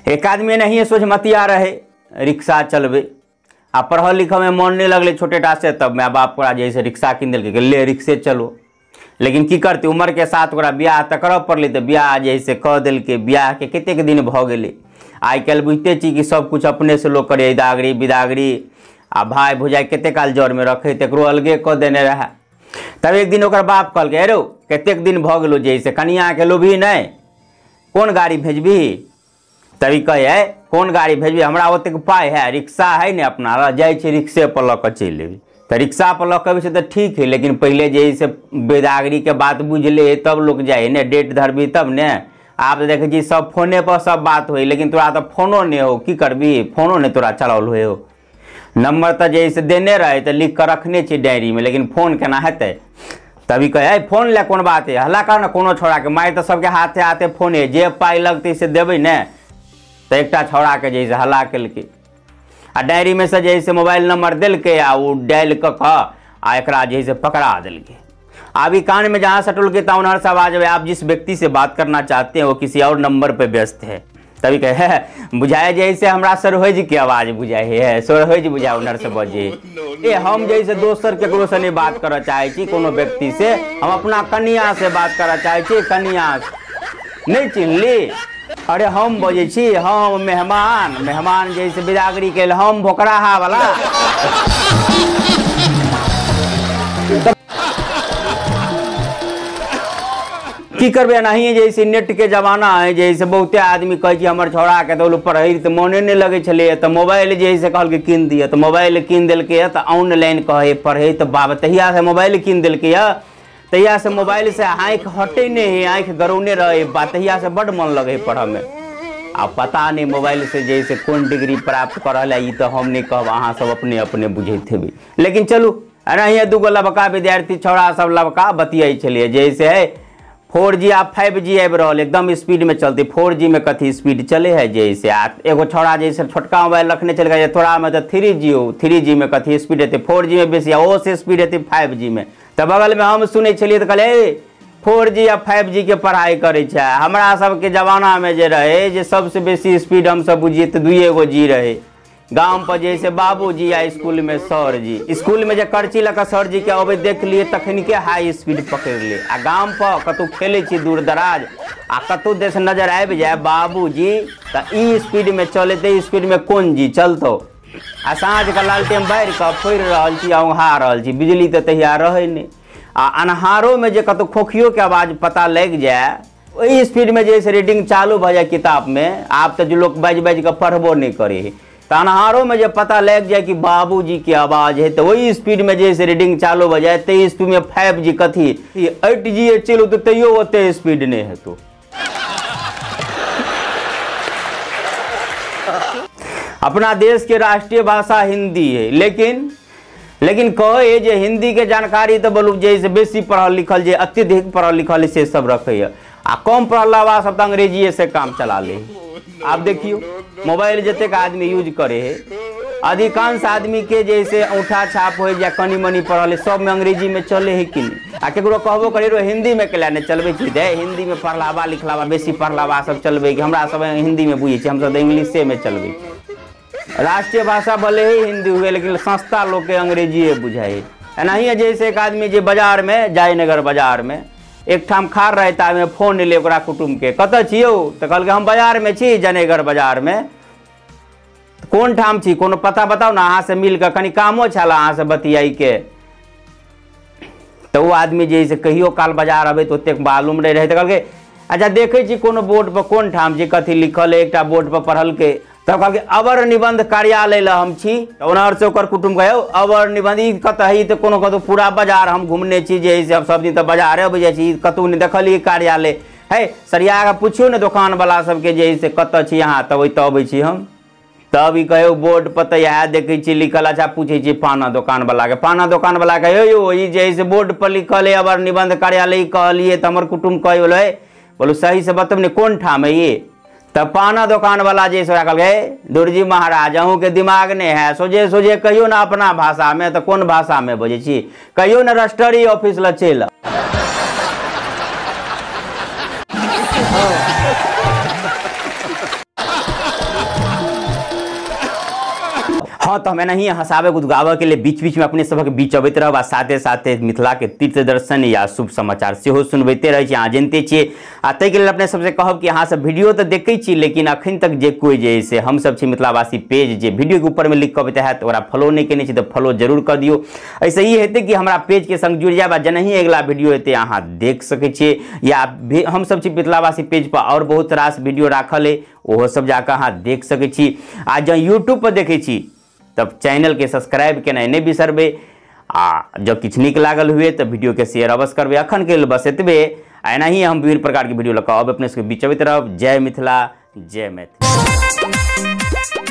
एक आदमी एनाहिए सोझमतिया रहे, रिक्शा चलबे आ पढ़ल लिखल में मन नहीं लगले छोटे टा से, तब my बाप ओकरा जे से रिक्शा कीन देलकै, ले रिक्शे चलो। लेकिन की करते, उम्र के साथ ओकरा बियाह तऽ करऽ पड़लै, तऽ बियाह जे से कऽ देलकै। बियाह के कतेक दिन भऽ गेलै। आइ काल्हि बुझिते छी कि सब कुछ अपने से लोक करै, दागरी बिदागरी आ भाय भौजाइ कतेक काल जरमे रखै, तकरो अलगे कऽ देने रहए। तब एक दिन ओकर बाप कहलकै, अरे कतेक दिन भऽ गेलो जे से कनियाके लोभी नहि, कोन गाड़ी भेजबही? तब ई कहै, कोन गाड़ी भेजबही, हमरा ओतेक पाइ है, रिक्शा है ने अपना, जाइ छी रिक्शे पर लऽ कऽ चलि अयबै। तऽ रिक्शा पर लऽ कऽ अबै छै तऽ ठीक है, लेकिन पहिले जे से बिदागरीके बात बुझि ले तब लोक जाइ है ने, डेट धरबी तब ने। आब तऽ देखै छी सब फोने पर सब बात होइ, लेकिन तोरा तऽ फोनो नहि हो, की करबी, फोनो नहि तोरा चलाओल होइ हो। नंबर तऽ जे से देने रहै तऽ लिख कऽ रखने छी डायरीमे, लेकिन फोन केना हेतै? तभी कहै, फोन लए कोन बात है, हल्ला कर ने कोनो छौड़ाके, माय तऽ सबके हाथे हाथे फोन है, जे पाइ लगतै से देबै ने। तऽ एकटा छौड़ाके जे से हल्ला केलकै आ डायरीमे से जे से मोबाइल नंबर देलकै आ ओ डायल कऽ कऽ आ एकरा जे से पकड़ा देलकै। आब ई कान में जहाँ सटोलकै तहाँ उन्हर से आवाज अबै, आप जिस व्यक्ति से बात करना चाहते हैं वो किसी और नंबर पे व्यस्त है। तभी कहे, बुझाए जैसे हमरा सरहोज के आवाज बुझाए है, सरहोज बुझाए उन्हर से बजे। ए हम जैसे दोसर केकरो से नहीं बात करऽ चाहै छी, कोनो व्यक्ति से, हम अपना कनिया से बात करऽ चाहै छी, कनिया से। नहीं चिन्हली? अरे हम बजै छी, हम मेहमान, मेहमान जैसे बिदागरी के हम भोकराहा वाला। की करबै, एनाहिए जैसे नेट के जमाना है, जैसे बहुते आदमी कहै छै हमर छौड़ाके तऽ पढ़ै तऽ मोने नहि लगै छलैए, तऽ मोबाइल जे से कहलकै कीन दिअ, तऽ मोबाइल कीन देलकै, तऽ ऑनलाइन कहै पढ़ै, तऽ बाप तहियासँ मोबाइल कीन देलकै, तहियासँ मोबाइल से आँखि हटै नहि है, आँखि गरौने रहै, बा तहियासँ बड्ड मन लगै पढ़ऽमे। आ पता नहि मोबाइल से जे से कोन डिग्री प्राप्त कऽ रहल है, ई तऽ हम नहि कहब, अहाँ सब अपने अपने बुझैत हेबै। लेकिन चलू, एनाहिए दूगो लबका विद्यार्थी छौड़ा सब लबका बतियाइ छलियै, जैसे 4G आ 5G आबि रहल, एकदम स्पीड में चलते, 4G में कथी स्पीड चले है जैसे। आ एगो छौड़ा जैसे छोटका मोबाइल रखने चल गए, तोरा में तो 3G हो, 3G में कथी स्पीड हेतै, 4G में बेसी, आ ओसे स्पीड हेतै 5G में। तऽ बगल में हम सुनै छलियै तऽ कहलियै, 4G आ 5G के पढ़ाइ करै छै। हमरा सबके जमाना में जे रहै जे सबसे बेसी स्पीड हमसब बुझियै तऽ 2 गो G रहै। गाम पर जैसे बाबूजी आ स्कूल में सर जी, स्कूल में जे करची लऽ कऽ सर जी के अबैत देख लिए तखन के हाई स्पीड पकड़ि ले। आ गाम पर कतहु खेलै छी दूर दराज आ कतहु देश नजर आबि जाय बाबूजी, तऽ ई स्पीड में चलैत, स्पीड में कोन जी चलतौ। आ साँझ के लालटेन बारि कऽ पढ़ि रहल छी आ औंघा रहल छी, बिजली तऽ तहिया रहै नहि। आ अन्हारो में जे कतहु खोखियो के आवाज पता लागि जाय, ओहि स्पीड में जे रीडिंग चालू भऽ जाय किताब में, आब तऽ जे लोक बाजि बाजि कऽ पढ़बो नहि करै है, तऽ अन्हारो में जे पता लागि जाय कि बाबूजी के आवाज है, तऽ ओहि स्पीड में जे रीडिंग चालू भऽ जाय, ताहि स्पीड में 5G कथी 8G चलू तऽ तैयो ओते स्पीड नहि हेतौ। अपना देश के राष्ट्रीय भाषा हिंदी है, लेकिन लेकिन कहै जे हिंदी के जानकारी तऽ बोलू जे बेसी पढ़ल लिखल जे अत्यधिक पढ़ल लिखल से सब रखैए, आ कम पढ़ल सब तऽ अंग्रेजीए से काम चला ले। आब देखियौ मोबाइल जतेक आदमी यूज करे है, अधिकांश आदमी के जैसे औंठा छाप हो या कनी मनी पढ़ल सब में अंग्रेजी में चले है कि नहीं। आ केकरो कहबो करे रो हिंदी में केला नहीं चलबै छी, दे हिंदी में पढ़लावा लिखलावा बेसी पढ़लावा सब चलबै कि हमरा सब हिंदी में बुझै छी, हमसब तऽ इंग्लिशे में चलबै छी। राष्ट्रीय भाषा भले ही हिंदी हुए, लेकिन सस्ता लोग के अंग्रेजीए बुझाइ। एनाहिए जैसे एक आदमी जे बाजार में जयनगर बाजार में एक ठाम खार रहे, तामे फोन एलै ओकरा कुटुम्ब के, कतऽ छियौ? तऽ कहलकै हम बाजार में छी, जयनगर बाजार में। कोन ठाम छी, कोनो पता बताउ ने, अहाँ से मिल कऽ कनि कामो छल अहाँ से बतियाइके। तऽ ओ आदमी जे से कहियो काल बाजार अबै तऽ ओतेक मालूम नहि रहै, तऽ कहलकै अच्छा देखै छी कोनो बोर्ड पर कोन ठाम छी, कथी लिखल है, एकटा बोर्ड पर पढ़लकै। तब कहलकै अवर निबंध कार्यालय लए हम छी। ओनहर से ओकर कुटुम्ब कहै, अवर निबंध ई कतऽ है, ई तऽ कोनो कतहु पूरा बाजार हम घुमने छी, जे से हम सब दिन तऽ बाजारे अबै जाइ छी, कतहु नहि देखलियै कार्यालय है। सरिया कऽ पुछियौ ने दोकानवला सबके जे से कतऽ छी अहाँ, तब ओतऽ अबै छी हम। तब ई कहै बोर्ड पर तऽ इएह देखै छी लिखल। अच्छा पूछै छी पाना दोकानवला के, पाना दोकानवला कहै यौ ई जे से बोर्ड पर लिखल है अवर निबंध कार्यालय कहलियै, तऽ हमर कुटुम्ब कहै बोलै, बोलू सही से बतब ने कोन ठाम है ये। तऽ पाना दोकानवला जे से कहलकै, दुर्जी महाराज अहूँके दिमाग नहि है, सोझे सोझे कहियौ ने अपना भाषामे, तऽ कोन भाषामे बजै छी, कहियौ ने रजिस्ट्री ऑफिस लग चलि आउ। हाँ, तो हम एनाही हँसाबै गुदगाबऽ के लिए बीच बीच में अपने सबक बीच अबैत रहब आ साथे साथे मिथिला के तीर्थ दर्शन या शुभ समाचार सेहो सुनबैते रहै छी, अहाँ जनिते छियै। आ ताहिके लेल अपने सबसे कहब कि अहाँ सब वीडियो तऽ देखै छी, लेकिन अखन तक जे कोइ जे से हमसब छी मिथिलावासी पेज जे वीडियोके ऊपरमे लिख कऽ अबैत हैत ओकरा फॉलो नहि केने छी तऽ फॉलो जरूर कऽ दियौ। एहिसँ ई हेतै कि हमरा पेजके संग जुड़ि जायब आ जेनाही अगिला वीडियो हेतै अहाँ देख सकै छियै। या हमसब छी मिथिलावासी पेज पर आओर बहुत रास वीडियो राखल अइ, ओहो सब जाकऽ अहाँ देख सकै छी। आ जँ यूट्यूब पर देखै छी तब चैनलके सब्सक्राइब केनाइ नहि बिसरबै आ जँ किछु नीक लागल हुए तऽ वीडियोके शेयर अवश्य करबै। अखन के लेल बस एतबे, आ एनाही हम विभिन्न प्रकारके वीडियो लऽ कऽ अब अपने सबके बीच अबैत रहब। जय मिथिला, जय मैथिली।